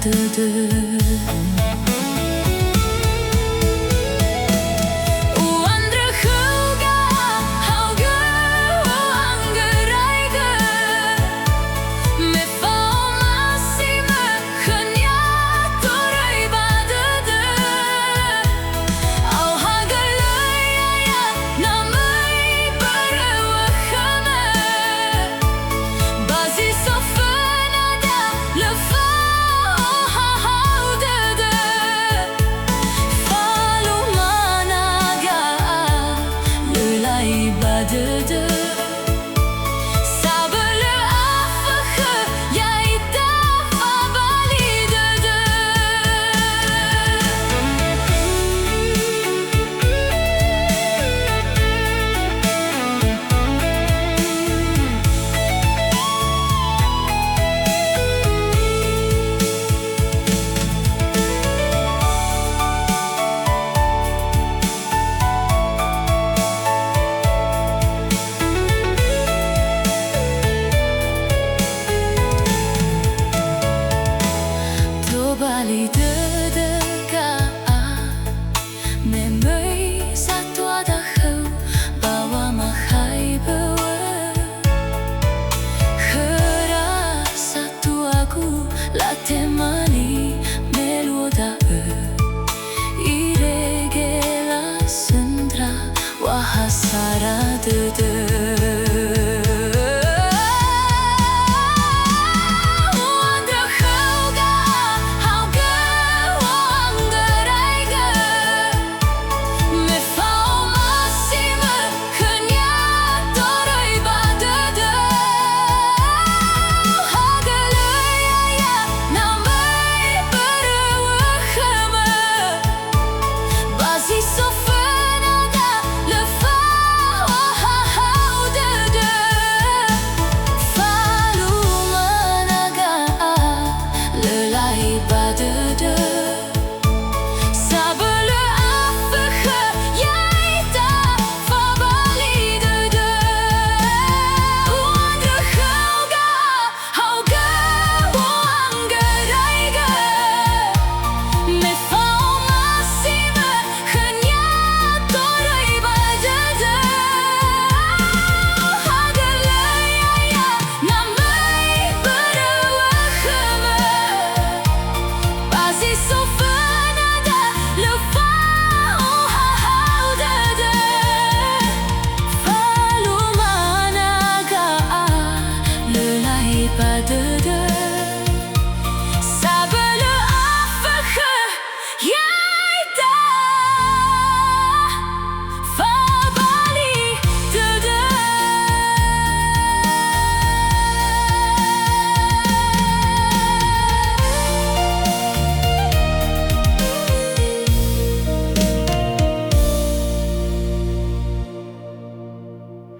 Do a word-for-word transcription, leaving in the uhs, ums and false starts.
dödö. U'andrö khöuga, haogö u'angöraigö, me fa'omasi mö khönia toröi ba dödö. Aohagölö ya'ia na möi börö wökhömö. Ba zi so fönada lö fa'ohahau dödö. Falumana ga'a lö lai ba dödö. Sabölö afökhö ya'ita fabali dödö. Tobali dödö ga'a, me möi satua da'ö ba wamahaibö'ö. Khöra satuagu latema li me luo da'ö. Irege lasöndra wa ha sara dödö. U'andrö khöuga, haogö u'angöraigö, me fa'omasi mö khönia toröi ba dödö. Aohagölö ya'ia na möi börö wökhömö. Ba zi so fönada lö fa'ohahau dödö. Falumana ga'a lö lai ba dödö. Sabölö afökhö ya'ita fabali dödö. U'andrö khöuga, haogö u'angöraigö, me fa'omasi mö khönia toröi ba dödö. Aohagölö ya'ia na möi börö wökhömö. Ba zi so fönada lö fa'ohahau dödö. Falumana ga'a lö lai ba dödö.